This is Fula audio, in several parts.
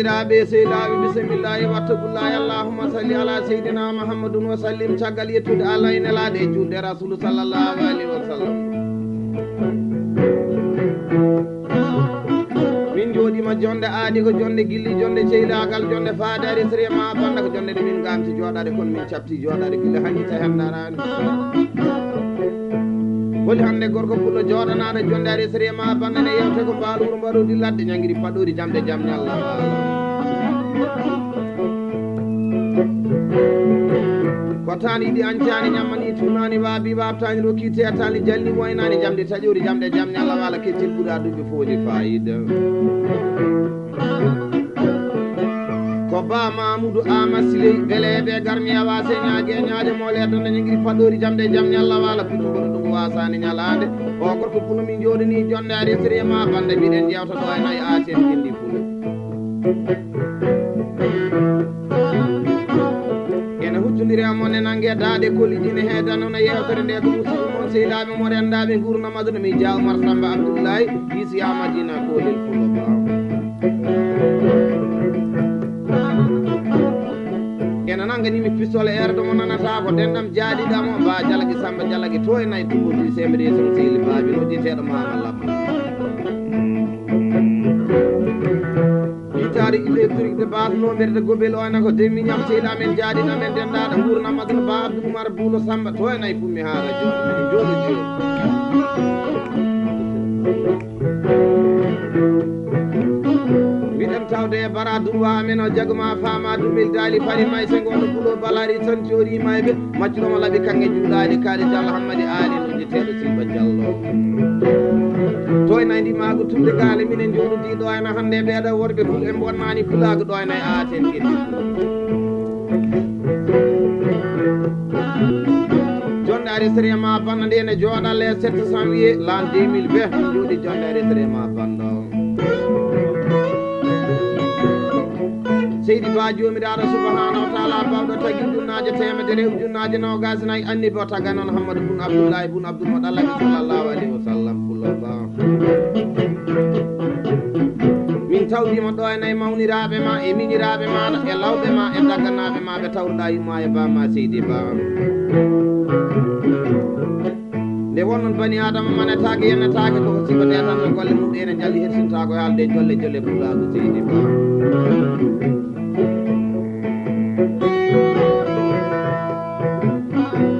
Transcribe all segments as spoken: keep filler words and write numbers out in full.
Seydaɓe, seydaɓe, bisimillahi, wattaqullahi, allahumma salli ala seydina muhammadun wa sallim. Caggal yettude Allah e nelaɗo e julde rasulu sallallahu alaihi wa sallam. Min jooɗima jonde aadi ko jonde gilli, jonde ceylagal, jonde faade ari sere ma banda ko jonde nde min gamti jooɗade, kono min cabti jooɗade gila hanki ta hen darani. Holi hannde gorko pullo jooɗanaɗo jonde ari sere ma banda ne yewte ko mbaluru mbaɗodi ladde ñangiri paɗɗori jamde jam ñalla. Ko taani yiɗi añcaani ñammani tunani waabi waabtaani rokki teetaani jalni waynani jamde taƴori jamde jam ñalla wala keccel ɓuura duɓe fooli fayida. Ko ba Mamoudou Ama Siley beleɓe garmi awa seña geñaade mole ɗon ñangiri paɗɗori jamde jam ñalla wala kutu goɗo ɗum wasani ñalande. O gorko puno min jooɗani jonde ari sere ma bande mbiɗen jewta ɗo e nayi aten gindi puno. Ene huccondiri e mon e nange daaɗe kolliɗine he danona yewtere nde ko musiɗɗo mon sehilaaɓe mo renndaaɓe nguurna maduna mi Dia Oumar Samba Abdoulaye. Isi ya Madina kolel Fulo Ba. Ene nanganimi pistole ere ɗo mo nanata ko denɗam jaaɗiɗamo ba jalagi Samba jalagi to e nayi tumbuti semri som sehili baabi noddiiteɗo mama labba. Itaari électrique de base no mberde gobel o ena ko demi ñam seyla men jaaɗi na men dendaɗo nguurna maduna ba Abdou Oumar Buulo Samba to ena e bummi haala jooɗo jooɗo jooɗo. Mbiɗen tawde e bara durwa amen o jagma fama dumil dali fari may sengo no bulo balari tan jooɗima e ɓe. Maccuɗo mo laɓi kanŋe juulaaɗi kaali Diallo Hammadi Aali noddeteeɗo Silba Diallo. To en andi maago tulde gaale minen jooɗodiiɗo ena hannde ɓeeɗo worɓe pul en bonnani pulaago ɗo ena e aaten geddi. Jonde ari sérieux ma banna nde ne jooɗa le sept janvier l'an deux mille vingt jooɗi jonde ari sérieux ma banna. Seydi Ba Joomiraaɗo Subhaanahu wa Taala bawɗo tagi ujunnaaje teemedere ujunnaaje noogaas e nayi annibi o taga noon Hammadu bun Abdullahi bun Abdul Muɗallab sallallahu alayhi wa sallam pullo ba. Min tawdima ɗo e nayi mawniraaɓe ma e miñiraaɓe maaɗa e lawɓe ma e dagganaaɓe ma ɓe tawruɗa yumma e ba ma Seydi Ba. Nde wonnon bani Adama manetaake yennetaake ko sifa nde tan no golle mum ɗe ene njalli hersintaako e haalde jolle jolle pulaagu seydi ba.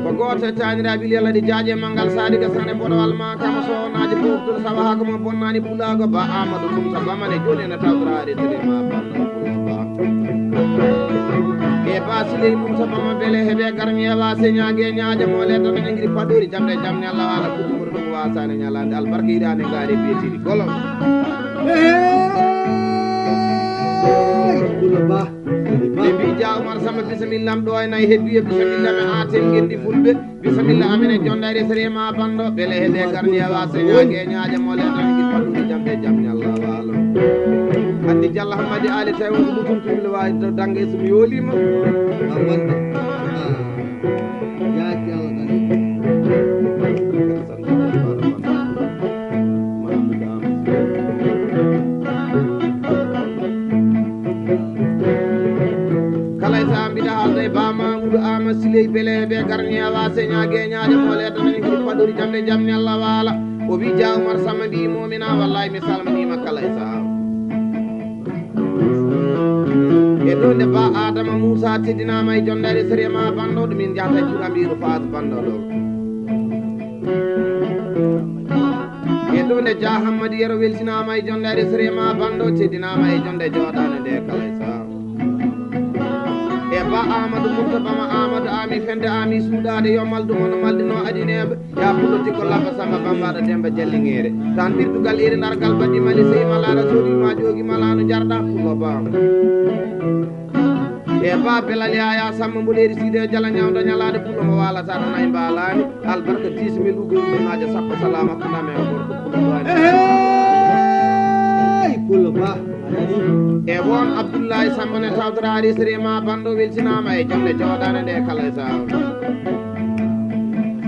Ko gooto e taaniraaɓe liyal aɗi jaaƴe manngal saari gasane mboɗo alma kama sownaaji boftul sawa haa ko mo bonnani pulaago ba Amadou Moussa Bamane jooni ene tawtoraade tede ma banno pullo ba. E ba siley mum sabama bele heɓe garmi e wa señage ñaaje mo le tan en ngiri paɗori jamde jamne Allah wala kudu murɗo ko wasane ñalande albarka hirane ngare biyetiri golo. Hey! Pullo ba. Ɓe mbi ja Oumar Samba bisimilla am ɗo e nayi heddu e bisimilla men aten ngendi fulɓe. Bisimilla amen e jonde ari sere ma banndo bele heɓe garni e wa señage ñaaje mo le tan ki paɗɗori jamde jamne Allah wala. Andi Jalla Hammadi Ali tawi on ko mutum tumle wawi to dange sum yolima. A wonde. Ah. Yaaki Allah tan. Kala e saha mbiɗa haalda e ba Mamoudou Ama Siley bele ɓe garni e wa señage ñaaje mo le tan en kadi paɗɗori jamde jamne Allah wala. O wi ja Oumar Samba mbi momina wallahi mi salminima kala e saha. E ɗo nde ba Adama Moussa teddinama e jondere sere ma banndo ɗo min jahata e cuura mbiru Faas banndo ɗo. E ɗo nde ja Hammadi Yero weltinama e jondere sere ma banndo teddinama e jonde jooɗane nde kala e saha. E ba Amadou Moussa Bama Amadou Ami Fende Ami suuɗade yo maldu mono maldino adineɓe. Ya pullo tikko labba samba bambaɗo demba jalliŋeere tan ɓirdugal iri nargal baɗɗi mali sey malaɗa soodi ma joogi malano jarɗa pullo bam. E ba belal yaya samba mboɗeeri siide jala ñawdo ñalaɗo pullo mo walata ɗon ay mbalani albarka dix mille ugo yimɓe maja sappo salama kuname o gorko pullo bani. Hey, pullo ba. E won Abdoulaye Samba ne tawtoraari sere ma banndo weltinama e jonde jooɗane nde kala e saha.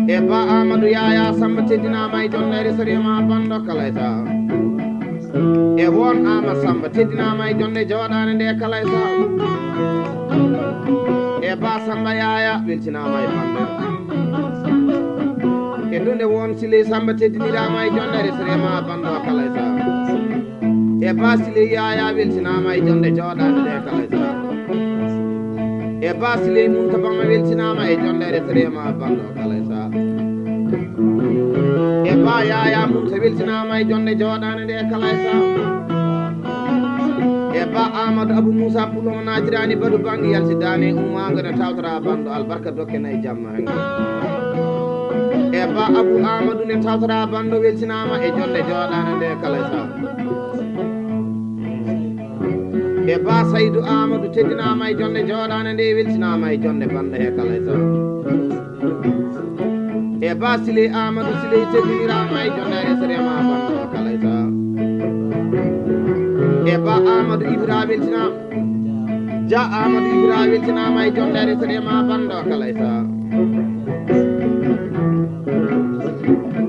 E ba Amadou Yaya Samba teddinama e jonde sere ma banndo kala e saha. E won Ama Samba teddinaama e jonde jooɗaande nde kala e saha. E Ba Samba Yaaya weltinaama e bannde. E dunde won Siley Samba teddiniraama e jonde resreema banndo kala e saha. E Ba Siley Yaaya weltinaama e jonde jooɗaande nde kala e saha. E Ba Siley Munta Bama weltinaama e jonde resreema banndo kala e saha. E Ba Yaaya Munta weltinaama e jonde jooɗaande nde kala e saha. E Ba Amadou Abou Moussa Pulo mo naatiraani badu bangi yaltidaani ummaango ne tawtora banndo albarka dokke nayi jamma hange. E Ba Abou Amadou ne tawtora banndo weltinaama e jonde jooɗaande nde kala e saha. E Ba Saydou Amadou teddinaama e jonde jooɗaande nde weltinaama e jonde banndo he kala e saha. E Ba Siley Amadou Siley teddiniraama e jonde resreema banndo kala e saha. E Ba Amadou Ibra weltinaama. Dia Amadou Ibra weltinaama e jonde resreema banndo kala e saha.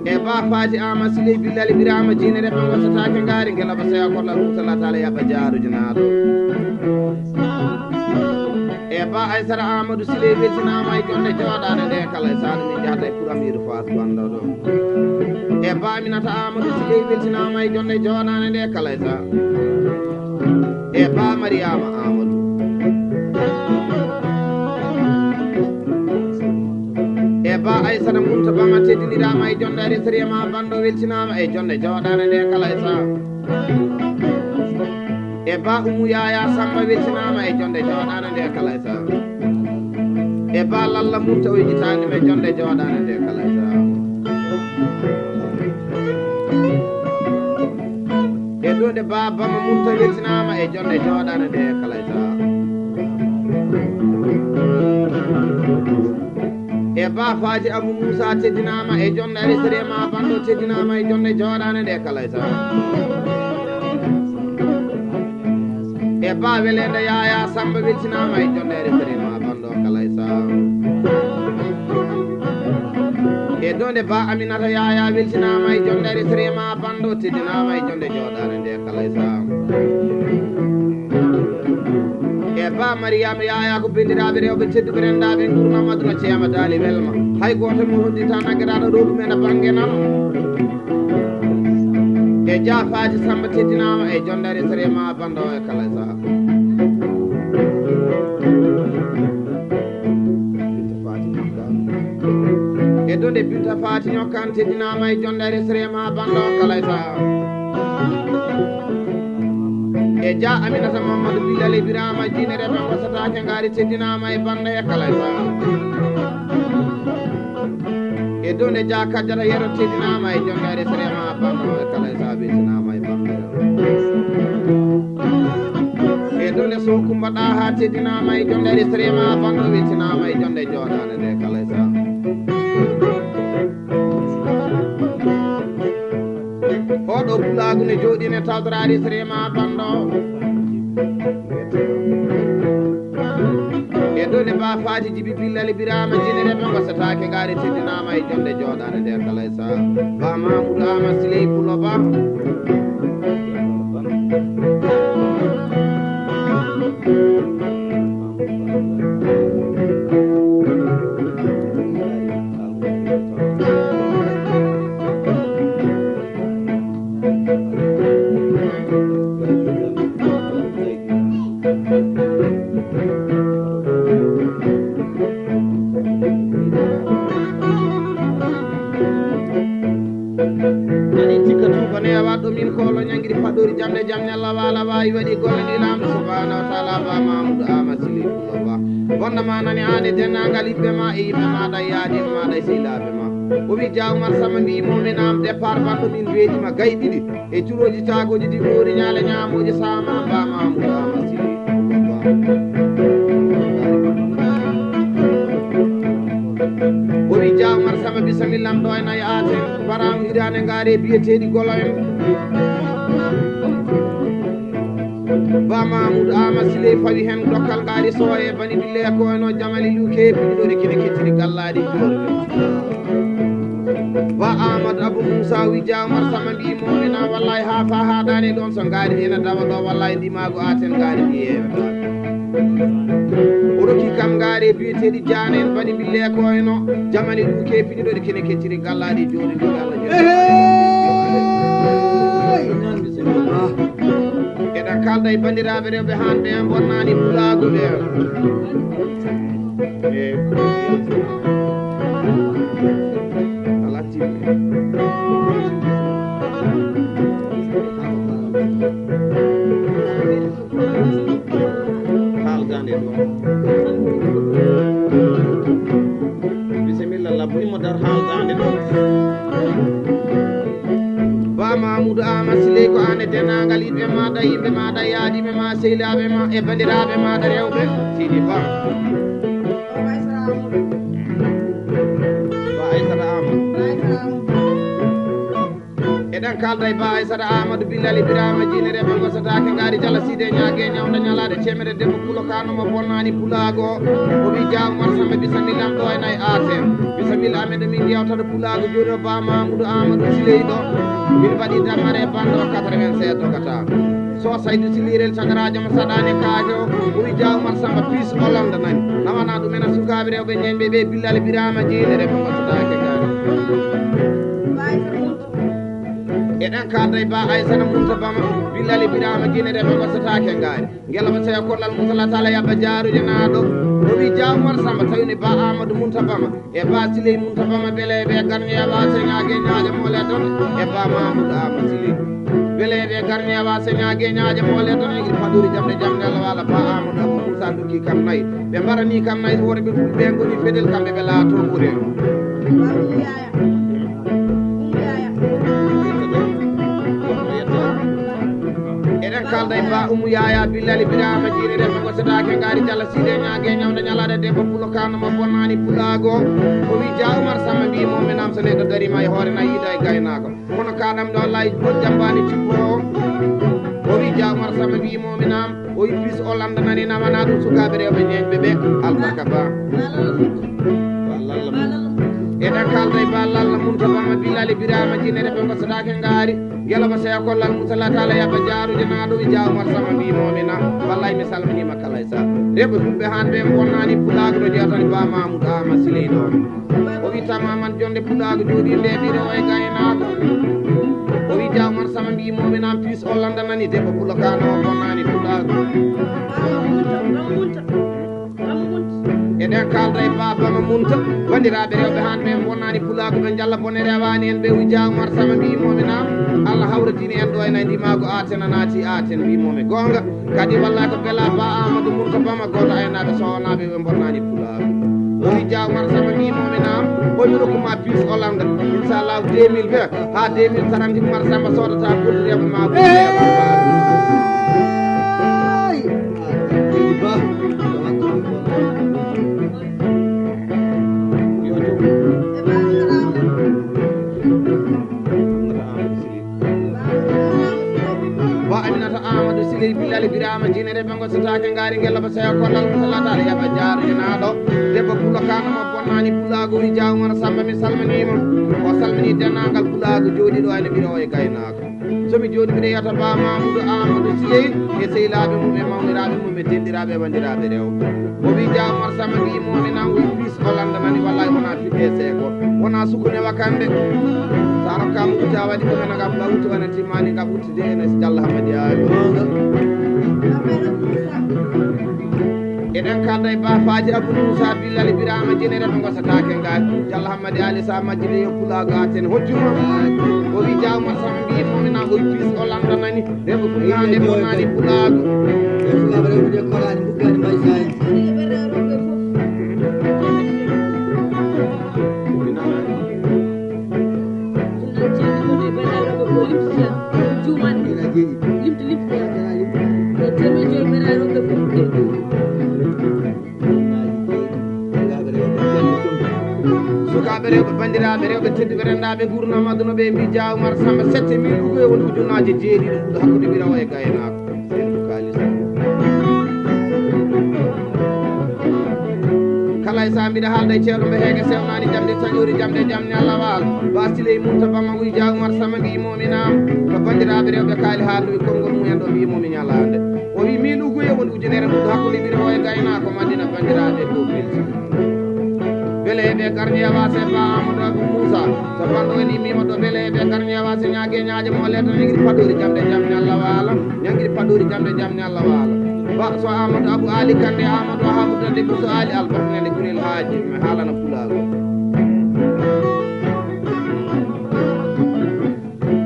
E Ba Fati Ama Siley Billal Birama Jiine Rebe wasataake ngaari ngela ba seya kolla ɗum sala taala yaba jaaruji naaɗo. E Ba Aysata Amadou Siley weltinaama e jonde jooɗaande nde kala e saha ɗum min njahata e pour amiru Faas banndo ɗo. E Ba Aminata Amadou Siley weltinaama e jonde jooɗaande nde kala e saha. E Ba Mariama Amadou. E Ba Aysata Munta Bama teddiniraama e jonde resreema banndo weltinaama e jonde jooɗaande nde kala e saha. E Ba Umu Yaaya Samba weltinaama e jonde jooɗaande nde kala e saha. E Ba Lalla Munta o yejitaani me jonde jooɗaande nde kala e saha. E ɗo nde Ba Bama Munta weltinaama e jonde jooɗaande nde kala e saha. E Ba Fati Abou Moussa teddinaama e jonde resreema banndo teddinaama e jonde jooɗaande nde kala e saha. E Ba Welende Yaaya Samba weltinaama e jonde resreema banndo kala e saha. E ɗo nde Ba Aminata Yaaya weltinaama e jonde resreema banndo teddinaama e jonde jooɗaande nde kala e saha. E Ba Mariama Yaaya ko benndiraaɓe rewɓe tedduɓe renndaaɓe nguurndam aduna ceema daali welma. Hay gooto mo hoddita naggataaɗo ɗo ɗum ena bannge nano. E Dia Fati Samba teddinaama e jonde resreema banndo e kala e saha. E ɗo nde Binta Fati Ñokkan teddinaama e jonde resreema banndo kala e saha. E Dia Aminata Mamadou Bilal Ibrahima Jiine Rebe wasataake ngaari teddinaama e banndo e kala e saha. E ɗo nde Dia Kajjata Yero teddinaama e jonde resreema banndo e kala e saha weltinaama e banndo. E ɗo nde Sow Kumba Ɗaha teddinaama e jonde resreema banndo weltinaama e jonde jooɗaande nde kala e saha. Oɗo pulaagu ne jooɗi ne tawtoraade sirema banndo. E ɗo ne Ba Fati Jibi Billal Birama Jinere ɓe ngosataake ngaari teddinaama e jonde jooɗaande nde kala e saha. Ba Mamoudou Ama Siley Pulo Ba. Ani tikka tuuba ne waɗɗo min ko lo ñangiri faɗɗori jamɗe jam ñalla wala wawi waɗi golle ɗi lamɗo subhanahu wa taala. Ba Mamoudou Ama Siley Pulo Ba. Bonda ma nani an e denndaangal yimɓe ma e yimɓe maɗa e yaadiɓe maɗa e sehilaaɓe ma. O wi Dia Oumar Samba mbiyimo min am départ banndo min mbeeɗima gayi ɗiɗi e curooji caagooji ɗi moori ñaale ñaamooji saama Ba Mamoudou Ama Siley Pulo Ba. O wi Dia Oumar Samba bisimilla am ɗo e nayi aten. Baramu hitaande ngaari e biyeteeɗi golo en. Ba Mamoudou Ama Siley fawi heen dokkal ngaari sowa e bani bille ko eno jamali luke piɗɗori kine kettiri gallaaɗi joori. Ba Amadou Abou Moussa Wi Jawmar Samba mbi momi na wallahi ha fa ha dane ɗon so ngari ena dawa ɗo wallahi ndimaagu aten ngari ndi yeewata. O rokki kam ngari biyeteeɗi jane en bani bille ko eno jamani ɗum ke pini ɗo ɗe kene kecciri gallaɗi joni ndi Allah joni. Eɗen kalda e bandiraɓe rewɓe hanɓe en bonnani pulaagu ɓe. Alaa timmi. Haaldande ɗo. Bisimilla, labbo immo dar haaldande ɗo. Ba Mamoudou Ama Siley ko an e denangal yimɓe maɗa, yimɓe maɗa, yaadiɓe ma, sehilaɓe ma e bandiraɓe maɗa rewɓe. Sidi Ba. Ba Aysata Amadou. Eɗen kalda e Ba Aysata Amadou Billal Ibrahima Jiine rewɓe gosataake ngaari jala side ñaage ñawda ñalaade cemere debbo pulo kano mo bonnani pulaago. O wi Jaaw Umar Samba bisamilla am ɗo e nayi aten. Bisamilla amen ɗo min yewtata pulaago joni o Ba Mamoudou Amadou Siley ɗo. Min mbaɗi dammare e banndo quatre-vingt-seize dogata. So Saydu Silirel Cagaraajo mo saɗaani kaajo, o wi Jaaw Umar Samba piis Hollande nani. Nawana ɗum en a sukaaɓe rewɓe ñeñɓe ɓe Billal Biraama Jeene rewɓe gottataake gaari. Eɗen kaalda e Ba Aysata Munta Bama, Billal Biraama Jeene rewɓe gottataake gaari. Ngela mo seya kollal Moussa Allah Taala yaɓa jaarude naaɗo. O wi Jaaw Umar Samba tawi ni Ba Amadou Munta Bama. E Ba Siley Munta Bama bele ɓe garñe awa señaage ñaaje mole ton. E Ba Mamoudou Ama Siley. Bele ɓe garñe awa señaage ñaaje mole ton. Egri padori jamde jamde Allah wala Ba Amadou Abou Moussa dukki kam nayi. Ɓe mbarani kam nayi worɓe fulɓe ngoni fedel kamɓe ɓe laato ɓure. Eɗen kalda e Ba Umu Yaya Billali Birama Jiine rewɓe gottataake ngaari jalla side ñaage ñawde ñalaade debbo pulo kano mo bonnani pulaago. O wi Jaaw Umar Samba mbi mo mi nam so neɗɗo darima e hoore na yiida e gaynaako. Kono kaɗam ɗo lay bot jambaani cippo o. O wi Jaaw Umar Samba mbi mo mi nam. O yippis o landanani namana ɗum sukaaɓe rewɓe ñeeñɓe ɓe albarka Ba. Ba Lalla Mum. Eɗen kalda e Ba Lalla Mum to Bama Billali Birama Jiine rewɓe gottataake ngaari. Ngela ko seya kollal Moussa Allah Taala yaɓa jaarude naaɗo wi Jaaw Umar Samba mbi mo mi nam. Wallay mi salminima kala e sa. Rewɓe fulɓe han ɓe bonnani pulaago ɗo jewtani Ba Mamoudou Ama Siley ɗon. O wi tamaman jonde pulaago jooɗi nde ɓiɗo o e gaynaako. O wi Jaaw Umar Samba mbi mo mi nam piis o landanani debbo pulo kano o bonnani pulaago. Eɗen kalda e Ba Bama Munta, bandiraɓe rewɓe han ɓe bonnani pulaago ɓe jalla bone rewani en ɓe wi Jaaw Umar Samba mbi mo mi nam. Allah hawratini en ɗo e nayi ndimaago aten a naati aten mbi mo mi goonga. Kadi wallay ko bela Ba Amadou Munta Bama goto aynaɓe sowonaɓe ɓe bonnani pulaago. O wi Jaaw Umar Samba mbi mo mi nam. O wi rokku ma piis o landa. Inchallah deux mille vingt. Ha deux mille trente Umar Samba sodata ɓurɗo rewɓe ma ɓurɗo rewɓe ma. Hey! Ba. Yo jom. Ba Aminata Amadou Siley Billali Birama Jiine rewɓe gottataake ngaari ngella ba seya kollal Moussa Allah Taala yaɓa jaarude naaɗo. Debbo pulo kano mo bonnani pulaago wi Jaaw Umar Samba mi salminima. O salmini dennagal pulaago jooɗiɗo ene ɓiɗo o e gaynaako. So mi jooɗi mbiɗa yiyata Ba Mamoudou Amadou Siley e sehilaaɓe mum e mawniraaɓe mum e denɗiraaɓe e wanndiraaɓe rewɓe. O wi Jaaw Umar Samba mbi mo mi nan o yippis o landanani wallay wona fiɗɗe seeko. Wona sukune wakande. Sa rokkama wuta waɗi ko men a ngam ba wuta wona timmani ngam wuttude ene Jalla Hammadi Ali. Eɗen kalda e Ba Faaji Abou Moussa Billali Birama Jiine rewɓe gottataake ngaari. Jalla Hammadi Ali sa majjide yo pulaago aten hojjuma. O wi Jaaw Umar Samba mbi mo mi nan o yippis o landanani. Rewɓe fulɓe hande bonnani pulaago. Rewɓe fulɓe rewɓe de kolani bukkaani mbay sayi. Sukaaɓe rewɓe, bandiraɓe rewɓe tedduɓe, rendaɓe gurnam aduna ɓe mbi Jaaw Umar Samba sept mille ugoye woni ujunaji jeeɗiɗi ɓuuɗo hakkude ɓirawo e gaynaako. Ɓendu kaalis. Kala Sa mbiɗa haalda e ceerno mbe heege sewnaani jamde taƴoori jamde jam ñalla waal. Ba Siley mum to Bamako wi Jaa Umar Sama mbiyi momi naam. Ko banndiraaɓe rewɓe kaali haalduɓe konngol mumen ɗo mbiyi momi ñalaande. O wi miin uguye woni ujunere mum hakkunde ɓiɗo o e gaynaako Madina banndiraaɓe ko bilti. Bele heɓe garñe wase Ba Amadou Abou Moussa. So banndo woni mima ɗo bele heɓe garñe wase ñaage ñaaje mo leeto ñangiri paɗoori jamde jam ñalla waalo. Ñangiri paɗoori jamde jam ñalla waalo. Ba so Amadou Abou Ali Kande Amadou Habu Dande Bousso Ali Albarka nande Gurel Haaji mi haalana pulaagu.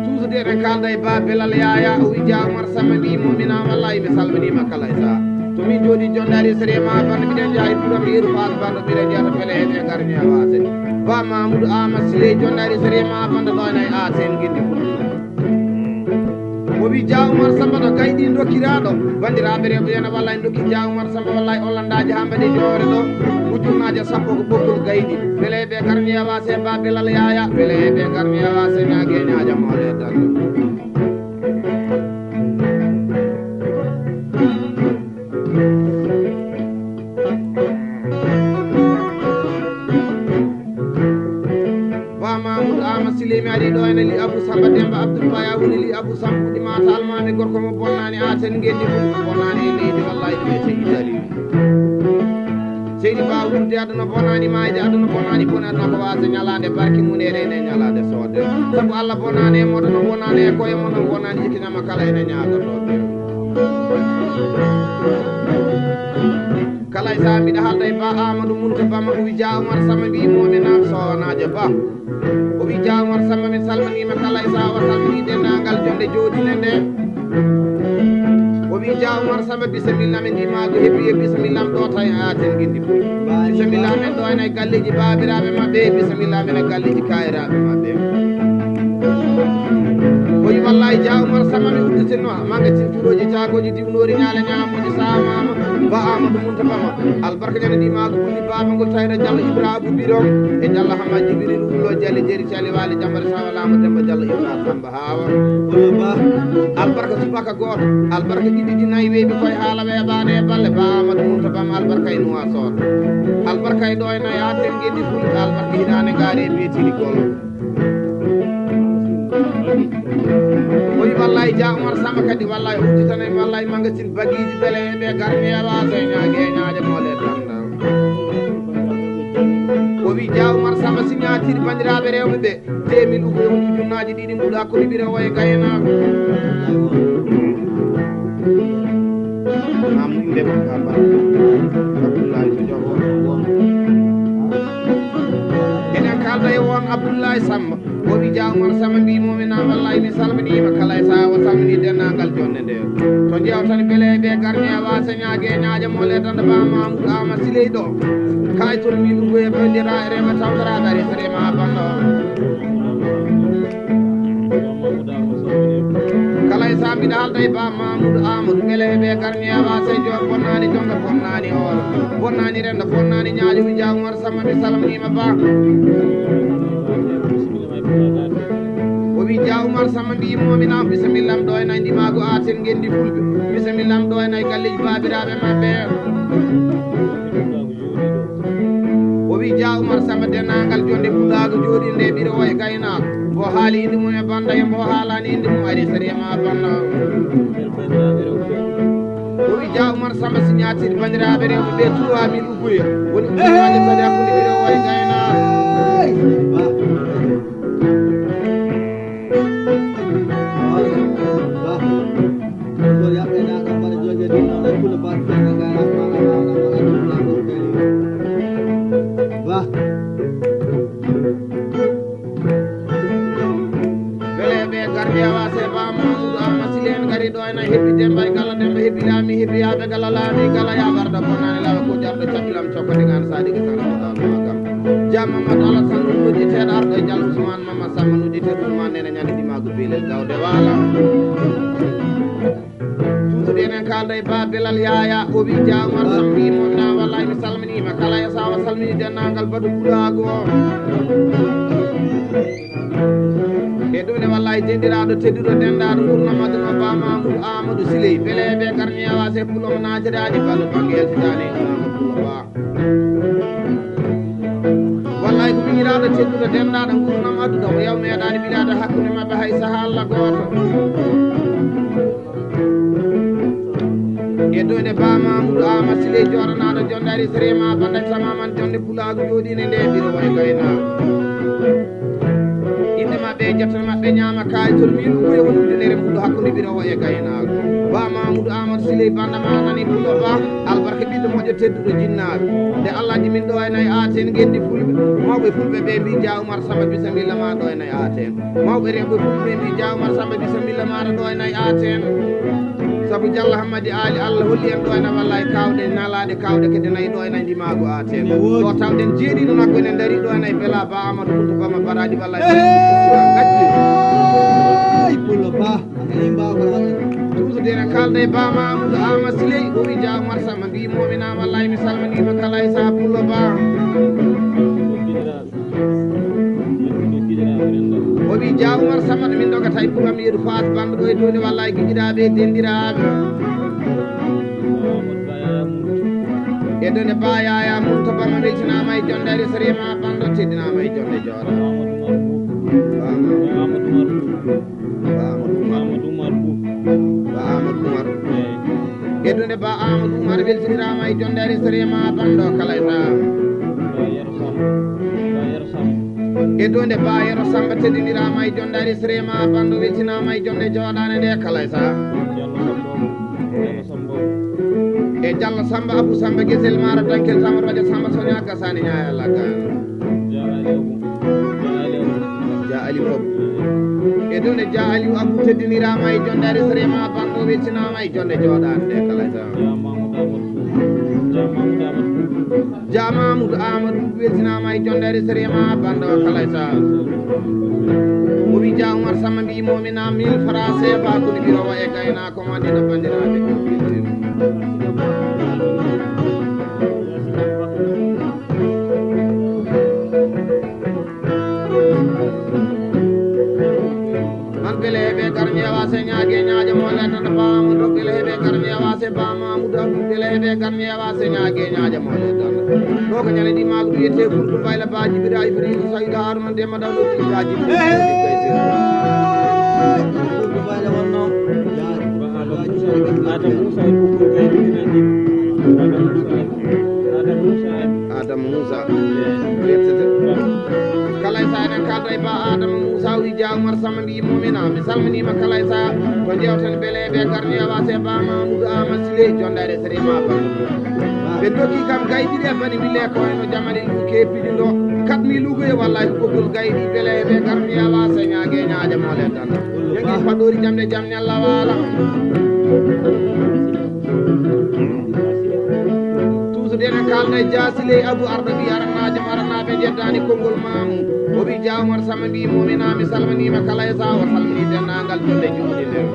Toujours eɗen kaalda e Ba Belal Yaya o wi Jaa Umar Sama mbiyi mo mina wallahi mi salminima kala e saha. To min jooɗi jondaari sere ma bande mbiɗen jaaha e ɓuram yeru faas bando mbiɗen jeyata bele heɓe garñe wase. Ba Mamoudou Ama Siley jondaari sere ma bande ɗo ene e Asen gindi fulɓe. O wi Jaa Umar Samba no gayɗi dokkiraaɗo. Banndiraaɓe rewɓe yo en walla en dokki Jaa Umar Samba walla e Hollandaaji haa mbaɗi joore ɗo. Ujunnaaje sappo ko ɓoggol gayɗi. Bele ɓe garñeewa se ba belal yaaya. Bele ɓe garñeewa se ñaage ñaaja moole tan. Ba Mamoudou Ama Siley mi ari ɗo ene li Abou Samba Demba Abdoul Baya woni li Abou Samba ɗi mata almami gorko mo bonnani a ten ngendi mum bonnani e leydi wallahi ɗum wiyete Italie. Seydi Ba wuurde aduna bonani mayde aduna bonani boni aduna ko wasa ñalande barki mum e rene ñalande sodde. Sabu Allah bonani e moɗo no bonani e koye moɗo bonani jikkinama kala ene ñagotoɓe. Kala e saha mbiɗa haalda e Ba Amadou Munta Ba Mamadou Dia Oumar Samba mbiyi momi nam sowanaajo Ba. O wi Dia Oumar Samba min salminima kala e saha o salmini dendagal jonde jooɗine nde. O wi Dia Oumar Samba bisimilla min ndima ko heɓi e bisimilla am ɗo tawi aten gindi fof. Bisimilla min ɗo ene e galleji babiraɓe mabɓe bisimilla min e galleji kayiraɓe mabɓe. O wi wallahi Dia Oumar Samba mi udditinma magasin juuroji cagoji diwnori ñaale ñamoji samama ba Amadou Munta Bama albarka ñande ndima ko ɓulli baba ngol tawira Diallo Ibra Abou Birom e Diallo Hamad Jibril Wullo Diallo Jeri Cali Wali Jambare Sawa Lamo Demba Diallo Ibra Samba Hawa. Albarka subaka goto albarka ɗiɗi ɗi nayi weeɓi koye haala weeɓani e balle ba Amadou Munta Bama albarka e Nouakchott albarka e ɗo e nayi ha ten gedi fuli albarka hiɗane gaari e mbiyetini gol. O wi wallahi Dia Oumar Samba kadi wallahi o udditanay wallahi magasin bagiji bele e ɓe garmi e wasa e ñaage e ñaaje mole tanda. O wi Dia Oumar Samba signature bandiraɓe rewɓe ɓe temin ugo e woni ujunnaji ɗiɗi mbuɗa koni ɓira waye gaynako. Mamu inde makko Abba Abdoulaye Sodio. Eɗen kalda e won Abdoulaye Samba. O wi Dia Oumar Samba mbimomi na wallahi mi salminima kala e saha o salmini dennagal jonde nde. To jewtani bele ɓe garni e wasa ñaage ñaaje mo le danda ba Mamoudou Ama Siley ɗo. Kay tol mi ɗum e bandira e rema tawtara dari rema bando. Kala e saha mbiɗa haalda e ba Mamoudou Amadou bele ɓe garni e wasa e joom bonnani jonde bonnani o bonnani renda bonnani ñaajo wi Dia Oumar Samba mi salminima ba. O wi Dia Oumar Samba mbiyi momina bisimilla am ɗo e nayndi mago aten ngendi fulɓe bisimilla am ɗo e nay galleji babiraɓe mabɓe. O wi Dia Oumar Samba dennagal jonde pulago joɗi nde ɓiɗo o e gaynako mbo haali inde mum e banda e mbo haalani inde mum ari sariyama banda. O wi Dia Oumar Samba signature bandiraɓe rewɓe ɓe trois mille uguya woni ujunnaji tati hakkude ɓiɗo o e gaynako. Bele ɓe gardi awa se ba Mamoudou Ama Siley en gari ɗo ena heɓi Demba e Gala Demba heɓi Lami heɓi Yaɓe Gala Lami Gala Yaɓarɗo bonani lawa ko jarɗo caɗɗulam cokko nde gan saɗi ko tan ko ɗon magam. Jam Mamadou Alassane ɗum noddi teɗo arɗo e Diallo Ousmane Mama Samba noddi teɗo Ousmane nene ñande ɗimago belel gawde wala. Tuusude enen kaalda e Ba Belal Yaya o wi Dia Oumar Samba mbimo na wallahi mi salminima kala e sawa salmini dennangal Badu Pulago. E ɗum ne wallahi denɗiraɗo tedduɗo dendaɗo wurno madduno Ba Mamoudou Amadou Siley bele ɓe garni awa se pulo mo natirani Badu bangel titani Amadou Pulo Ba. Iraɗo tedduɗo dendaɗo ngurnam adduɗo o yaw meeɗaani ɓilaade hakkunde maɓɓe hay sahaa Allah gooto. E doyde Ba Mamoudou Ama Siley jooɗanaɗo jonde ari sere ma banday sama man jonde pulaagu jooɗine nde biro way gayna. Inde maɓɓe e jotto maɓɓe ñaama kaay tol mi ɗum koye woni ujunere mbuɗo hakkunde biro way e gaynaago. Ba Mamoudou Amadou Siley banda ma nani pulo ba albarka ɓiɗɗo moƴƴo tedduɗo jinnaaɓe. Nde Allah ji min ɗo e nay aten ngendi fulɓe mawɓe fulɓe ɓe mbi ja Oumar Samba bisamilla ma ɗo e nay aten. Mawɓe rewɓe fulɓe mbi ja Oumar Samba bisamilla maɗa ɗo e nay aten. Sabu Jalla Hammadi Ali Allah holli en ɗo e nay wallay kawɗe nalaɗe kawɗe kede nayi ɗo e nay ndimaago aten. Ɗo tawɗen jeeɗiɗo naggo ene dari ɗo e nay bela ba Amadou Kounta Bama baraɗi wallay. Gacce. Hey, Pullo Ba. Tuusude ene kalda e Ba Mamoudou Ama Siley o wi ja Oumar Samba mbi momina wallay mi salminima kala e sa Pullo Ba. O wi ja Oumar Samba min dogata e ɓuram yeru fas banɗo ɗo e dowde wallay giɗiraɓe denɗiraɓe. E dowde Ba Yaya Mounta Bama weltinama e jonde ari sarima banɗo teddinama e jonde jooɗa. Ba Amadou Oumar. Ba Amadou Oumar. Ba Amadou Oumar. Ba Amadou Oumar. Eyi. Geddude Ba Amadou Oumar weltinirama e jonde ari sarima banɗo kala e sa. Ba Yero Samba. Ba Yero Samba. Geddude Ba Yero Samba teddinirama e jonde ari sarima banɗo weltinama e jonde jooɗane nde kala e sa. Diallo Samba. Diallo Samba. E Diallo Samba Abou Samba Gesel Mara Dankel Samba Roja Samba Sonia Gasani Ñaaya Lagan. Ja Aliou Abou. Ja Aliou Abou. Ja Aliou Abou. E ɗon e Ja Aliou Abou teddinirama e jonde ari sarima banɗo weltinama e jonde jooɗande kala sa. Ja Mamoudou Amadou. Ja Mamoudou Amadou. Ja Mamoudou Amadou weltinama e jonde ari sarima banɗo kala sa. O wi ja Oumar Samba mbi momina mille francs C F A kuni biro wa e gayna ko mandi no bandiraɓe. An bele heɓe gar ñeewa se ñaage ñaaje mo le tan baamu do bele heɓe gar ñeewa se baamu amuda bele heɓe gar ñeewa se ñaage ñaaje mo le tan. Ɗo ko ñande ɗi maako wiyete furko mbayla baaji bira ibrahim sayda haruna de madaw do baaji. Furko mbayla wonno. Adam Moussa e Boubou Gaye ɗiɗi nani. Adam Moussa e Adam Moussa. Kala e sa enen kalda e ba Adam Moussa wi ja Oumar Samba mbi momina mi salminima kala e sa ko jewten bele be garni e wase ba Mamoudou Ama Siley jondare sere ma ba. Ɓe dogi kam gayɗiɗi e bani mille ko eno jamani luke piɗi ɗo kat mi lugoye wallay ko ɓoggol gayɗi bele be garni e wase ñaage ñaaje mole tan. Jogi fadori jamde jam ñalla wala. Tuusude ene kalda e jasiley Abou Arɗo ɓi arannajo arannaɓe jeddani konngol mamu. O wi ja Oumar Samba mbi momina mi salminima kala e sa o salmini dennagal jonde juuɗe nder.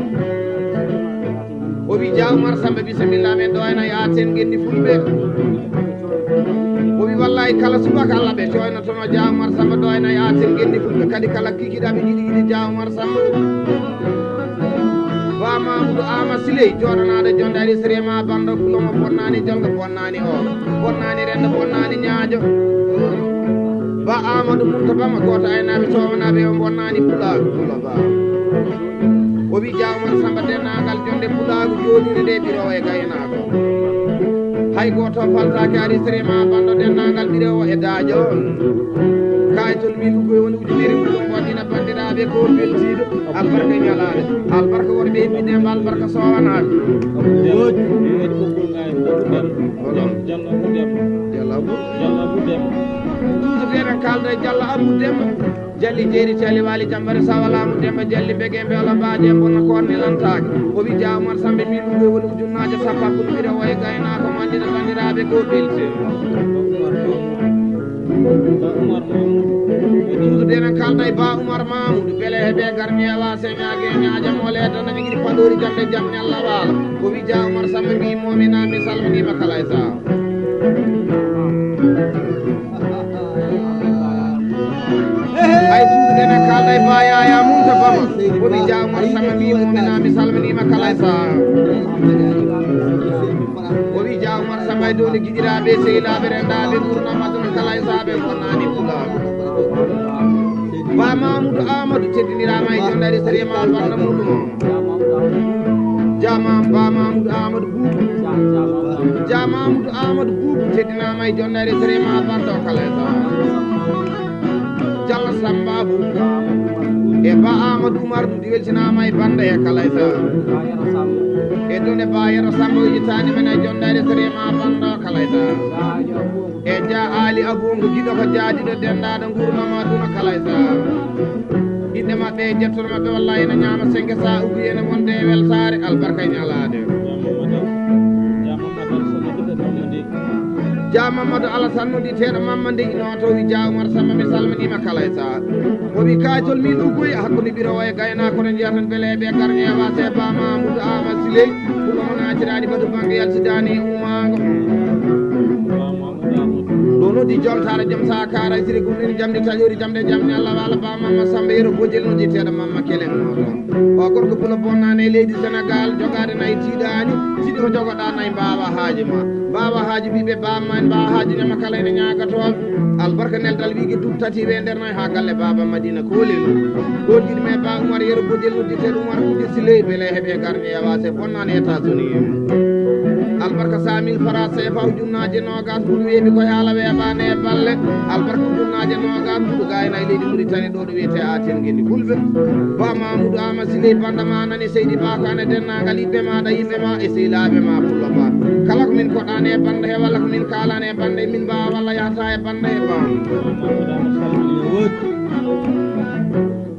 O wi ja Oumar Samba bisimilla men ɗo ena yaten gendi fulɓe. O wi wallahi kala subaka Allah ɓe coynotono ja Oumar Samba ɗo ena yaten gendi fulɓe kadi kala kikiɗaɓe jiɗi jiɗi ja Oumar Samba. Ba Mamoudou Ama Siley jooɗanaɗo jonde ari sere ma banɗo pulomo bonnani jonga bonnani o bonnani rendo bonnani ñaajo. Ba Amadou Mounta Bama goto aynaɓe sowanaɓe o bonnani pulaar pula ba. O wi ja Oumar Samba dennagal jonde pulaagu joɗude nde ɓirowo e gaynako. Hay goto faltaki ari sere ma banɗo dennagal ɓirowo e dajo. Kayitol wi ɗum koye woni ujunere muɗum waɗina bandiraɓe ko beltiɗo. Albarka ñalaɗe albarka worɓe e ɓiɗɗe ma albarka sowanaaɓe. Jallo Abou Demba. Jallo Abou Demba. Tuusude eɗen kalda e Jallo Abou Demba. Jalli jeeri cali wali jambare sawalamu demba jalli bege mbela mbaje bona korni lantaki. O wi ja Oumar Samba mbi ɗum koye woni ujunnaje sappo hakkude ɓiɗo waye gaynako mandina bandiraɓe ko belti. Ba Oumar Mamoudou. E ɗum so denen kalda e Ba Oumar Mamoudou bele heɓe gar ñeewa se ñaage ñaaja mole tan na jigiri paɗori jande jam ñalla wala. Ko wi ja Oumar Samba mbi momina mi salminima kala e sa. Ay ɗum denen kalda Ay ba yaya mum to bama. O wi ja Umar Samba mi mumina mi salminima kala e saha. O wi ja Umar Samba e dowle giɗiraaɓe sehilaaɓe renndaaɓe ngurnam aduna kala e saha ɓe bonnani pulaaɓe. Ba Mamoudou Amadou teddiniraama e jondare sariya ma banda muɗum o. Ja Mam Ba Mamoudou Amadou Boubou. Ja Mamoudou Amadou Boubou teddinaama e jondare sariya ma banda o kala e saha. Jalla Samba Abou e Ba Amadou Oumar Dudi weltinaama e banda e kala e saha. E done Ba Yero Samba wiyitaani men e jondare sariya ma banda o kala e saha. E ja Ali Abou ngo giɗo ko jaadiɗo denndaɗo ngurnam aduna kala e saha. Inɗe maɓɓe e jettoɗo maɓɓe wallahi ene ñaama senke saha ugu ene wonde e weltaare albarka e ñalaade. Ja Mamadou Alassane noddi teeɗo Mamma Ndey ino to wi ja Umar Samba mi salminima kala e saha. O wi kaytol min uggoy hakkunde biro o e gaynako no jeyaten bele ɓe garñe wase ba Mamoudou Ama Siley. Ɗum o naatiraani batu bange yaltidaani umaango. Ɗo noddi joltaare jom saha kaara siri gum ɗin jamdi taƴori jamde jamni Allah wala ba Mamma Samba Yero Bojel noddi teeɗo Mamma Kelen moto. O gorko bulo bonnane e leydi Sénégal jogaade nayi tiiɗaani. Siɗi ko jogoɗa nayi mbaawa haaji ma. Mbaawa haaji ɓiɓɓe bamma en mbaawa haaji ñama kala ene ñaagato. Albarka neldal wiige duuɓi tati we nder nayi haa galle baaba Madina Kolel. Ɗon ɗiɗi me ba Umar Yero Bojel noddi teeɗo Umar Kude Siley bele heɓe garñe yawa se bonnane États-Unis. Albarka sa mille francs C F A ujunnaaje noogas mbuɗu weeɓi koye haala weeɓaane e balle. Albarka ujunnaaje noogas mbuɗu gayna e leydi Mauritanie ɗo ɗo wiyete Aten Ngendi Fulɓe. Ba Mamoudou Ama Siley banda ma nani seydi ba ko ane dennangal yiɓɓe maɗa yiɓɓe ma e sehilaaɓe ma pullo ba. Kala ko min koɗani e banda he walla ko min kalani e banda e min mbawa walla yahata e banda e ba.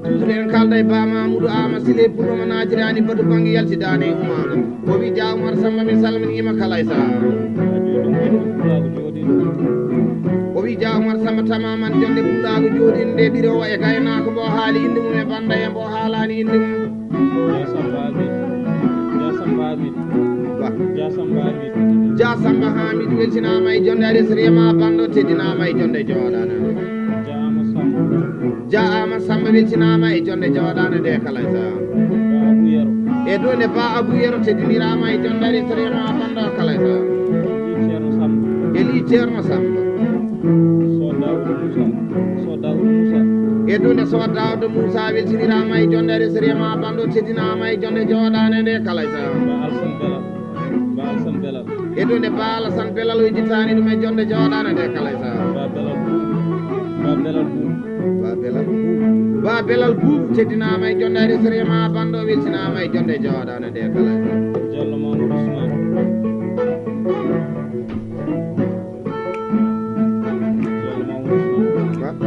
Toujours en kalda e ba Mamoudou Ama Siley pullo mo naajirani batu bange yaltidani e umaga. O wi ja Umar Samba min salminima kala e saha. O wi ja Umar Samba tamaman jonde pulaagu joɗinde ɓirowo e gaynako mbo haali inde mum e banda e mbo haalani inde mum. Ja Samba Hamidou. Ja Samba Hamidou. Ba. Ja Samba Hamidou. Ja Samba Hamidou weltinama e jonde aresrema bando teddinama e jonde joɗana. Ja Ama Samba. Ja Ama Samba weltinama e jonde joɗana de kala e saha. Ba Abou Yero. E ɗo nde ba Abou Yero teddinirama e jonde aresrema bando kala e saha. Eli Ceerno Samba. Eli Ceerno Samba. So Daouda Moussa. So Daouda Moussa. E ɗo nde so Daouda Moussa weltinirama e jonde aresrema bando teddinama e jonde joɗana de kala e saha. Ba Alsan Bela. Ba Alsan Bela. E ɗo nde Ba Alassane Belal o idditani ɗum e jonde joɗana nde kala e saha. Ba Belal Boubou. Ba Belal Boubou. Ba Belal Boubou. Ba Belal Boubou teddinama e jonde aresrema bando weltinama e jonde joɗana nde kala e saha. Diallo Mamadou Ousmane.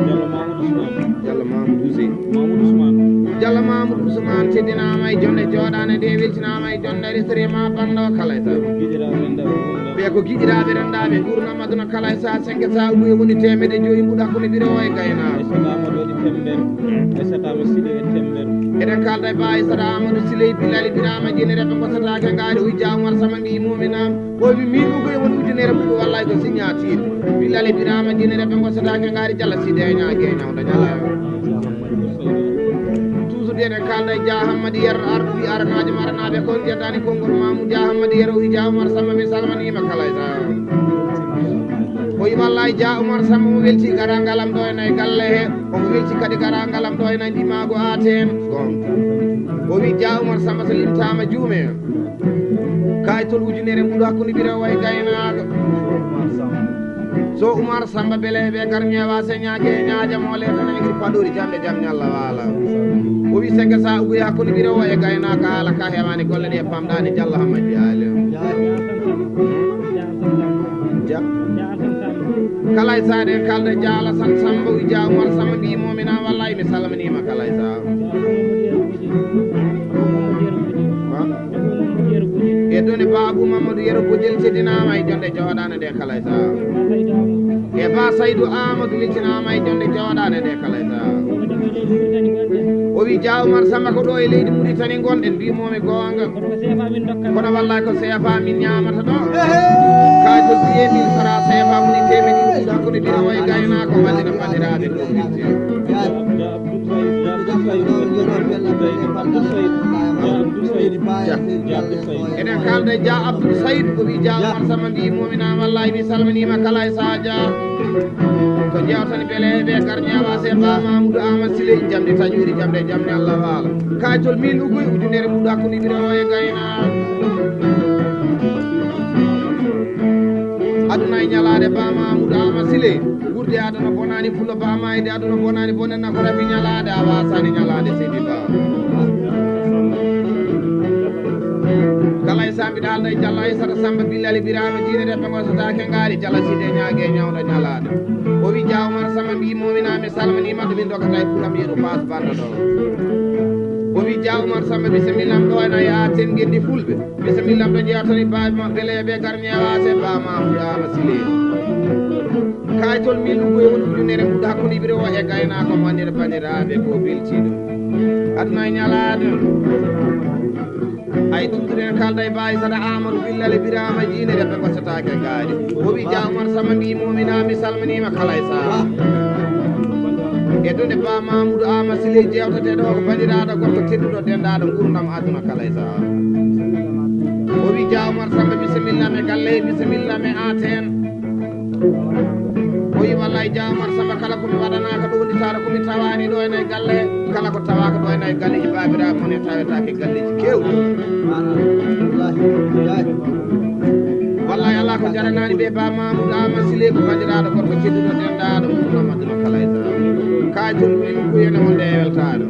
Diallo Mamadou Ousmane. Diallo Mamadou Ousmane. Diallo Mamadou Ousmane. Diallo Mamadou Ousmane teddinama e jonde joɗana nde weltinama e jonde aresrema bando kala e saha. Giɗiraɓe rendaɓe gurnam. Ɓe ko giɗiraɓe rendaɓe gurnam aduna kala e saha senke saha ugu e woni temedde joyi mbuɗa hakkunde ɓirowo e gaynako. Aissata Amadou waɗi temedere. Aissata Amadou Siɗi e temedere. Eɗen kalda e ba Aissata Amadou Siley Bilali Birama Jeni reɓe gossatake ngaari o wi ja Umar Samba mi muminam. O wi min ugu e woni ujunere mbuɗu wallay ko signature. Bilali Birama Jeni reɓe gossatake ngaari jalla side e ñaage e ñawda ñala. Toujours eɗen kalda e ja Hammadi Yer arɗo wi aranaji maranaɓe kon jeddani konngol mamu ja Hammadi Yer o wi ja Umar Samba mi salmanima kala e saha. O wi wallay ja Umar Samba mo welti garangalam ɗo e nayi galle he. Omo welti kadi garangalam ɗo ena ndimaago aten. Gonga. O wi ja Umar Samba so limtama juume. Kaytol ujunere mbuɗo hakkunde ɓirowo e gaynako. So Umar Samba bele ɓe gar ñewa se ñaage ñaaja mo le tan ngir paɗori jamde jam ñalla wala. O wi senke sa ugu hakkunde ɓirowo e gaynako haala ka hewani golle ɗe pamɗani jalla hamma jiyaali. Ja. Kala e saade en kalda ja Alassane Samba wi ja Umar Samba mbi momina wallahi mi salminima kala e saha. E doni babu Mamadou Yero Bojel teddinama e jonde joɗana nde kala e saha. E ba Saydou Amadou weltinama e jonde joɗana nde kala e saha. O wi ja Umar Samba ko ɗo e leydi Mauritanie gonɗen mbimomi gonga. Kono wallahi ko C F A min ñamata ɗo. Kajo biye min fara C F A woni temedde ɗiɗi hakkunde biro o e gaynako wallina bandiraɓe ɗo. Eɗen kaalda e Dia Abdoul Saïd, o wi Dia Oumar Samba mbi muminama wallahi mi salminima kala e saha Dia. Ko jewtani bele ɓe garñawa se ba Mamoudou Ama Siley jamde taƴori jamde jamde Allah waala. Kaytol mil ugoy ujunere mbuɗo hakkunde ɓiɗo o e gayna. Aduna e ñalaade ba Mamoudou Ama Siley. Wuurde aduna bonani fulo ba ma ede aduna bonani bonen na ko rabi ñalaade a wasani ñalaade seydi ba. Kala e sambi dalda e jalla e sata samba billali birama jine de bango sata ke ngari jalla side ñaage ñawda ñalaade. O wi Dia Oumar Samba mbi momina mi salmini ma dum doga tay fulam yeru pas banda do. O wi Dia Oumar Samba bisimilla am do na ya ten gendi fulbe. Bisimilla am do jewtani baabi ma bele be garñewa se ba ma mudama sile. Kaytol mil ugo e won ujunere mbuɗo hakkunde ɓiɗo o e gaynaako mo annira bandiraɓe ko beltiɗo. Aduna e ñalaade. Ay tutuɗen kalda e bawi sada Amadou Billal e Birama Jiine rewɓe gossatake gaari. O wi Dia Oumar Samba mbi mumina mi salminima kala e saha. E dunde ba Mamoudou Ama Siley jewteteɗo ko bandiraɗo gorko tedduɗo dendaɗo gurdam aduna kala e saha. O wi Dia Oumar Samba bisimilla me galle bisimilla me aten. O wi wallay Dia Oumar Samba kala komi waɗanaka ɗo wonditare komi tawani ɗo ene galle kala ko tawaka ɗo ene galleji babiraɓe mon e tawetake galleji kewɗi. Wallay ala ko jaranani ɓe ba Mamoudou Ama Siley ko bandiraɗo gorko tedduɗo dendaɗo gurdam aduna kala e saha. Kajum min kuyene mo nde weltaɗo.